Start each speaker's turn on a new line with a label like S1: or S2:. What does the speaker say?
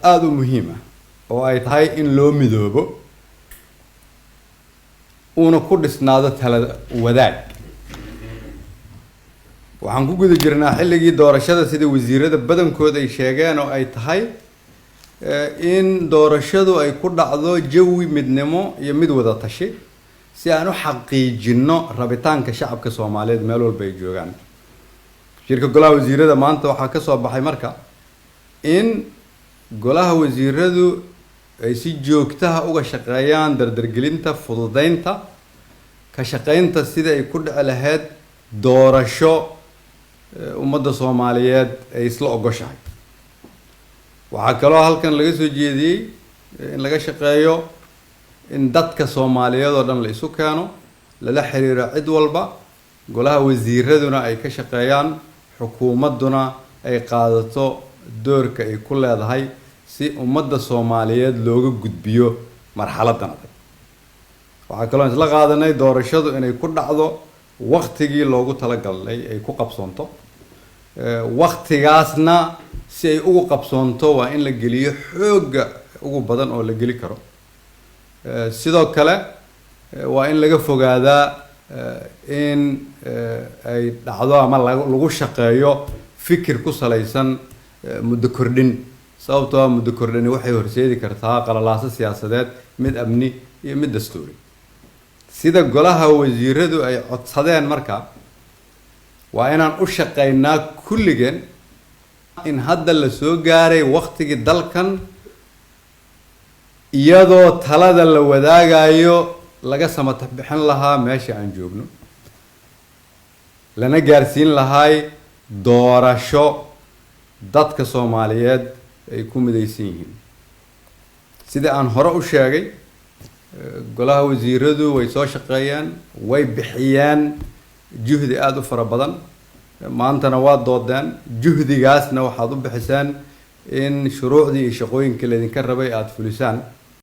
S1: Aada u muhiim ah oo ay tahay in loo midoobo, uuna ku dhisnaado tala wadaag. Waxaan ku guda jirnaa xilligii doorashada, sida wasiirada badankood ay sheegeen, oo ay tahay in doorashadu ay ku dhacdo jawi midnimo iyo mid wada tashi, si aan u xaqiijinno rabitaanka shacabka Soomaaliyeed meel walba ay joogaan. Shirka golaha wasiirada maanta waxaa ka soo baxay marka in golaha wasiiradu ay si joogtaha uga shaqeeyaan dardargelinta, fududeynta, ka shaqeynta sida ay ku dhici lahayd doorasho ummadda Soomaaliyeed ay isla ogoshahay. Waxaa kaloo halkan laga soo jeediyey in laga shaqeeyo in dadka Soomaaliyeed oo dhan la isu keeno, lala xiriiro cid walba, golaha wasiiraduna ay ka shaqeeyaan, xukuumadduna ay qaadato doorka ay ku leedahay si ummadda Soomaaliyeed looga gudbiyo marxaladdan adag. Waxaa kaloo isla qaadanay doorashadu inay ku dhacdo waktigii loogu talagalay ay ku qabsoonto. Waktigaasna si ay ugu qabsoonto waa in la geliyo xoogga ugu badan oo la geli karo. Sidoo kale waa in laga fogaadaa in ay dhacdo ama lagu shaqeeyo fikir ku salaysan muddo kordhin, sababtoo ah muddo kordhini waxay horseedi kartaa qalalaaso siyaasadeed, mid amni iyo mid dastuuri, sida golaha wasiiradu ay codsadeen. Marka waa inaan u shaqeynaa kulligeen in hadda la soo gaaray waktigii dalkan, iyadoo talada la wadaagayo, laga samata bixin lahaa meesha aan joogno, lana gaarsiin lahaay doorasho dadka Soomaaliyeed ay ku midaysan yihiin. Sida aan hore u sheegay, golaha wasiiradu way soo shaqeeyeen, way bixiyeen juhdi aada u fara badan, maantana waa doodeen. Juhdigaasna waxaad u bixiseen in shuruucdii iyo shaqooyinkii laydinka rabay aada fulisaan.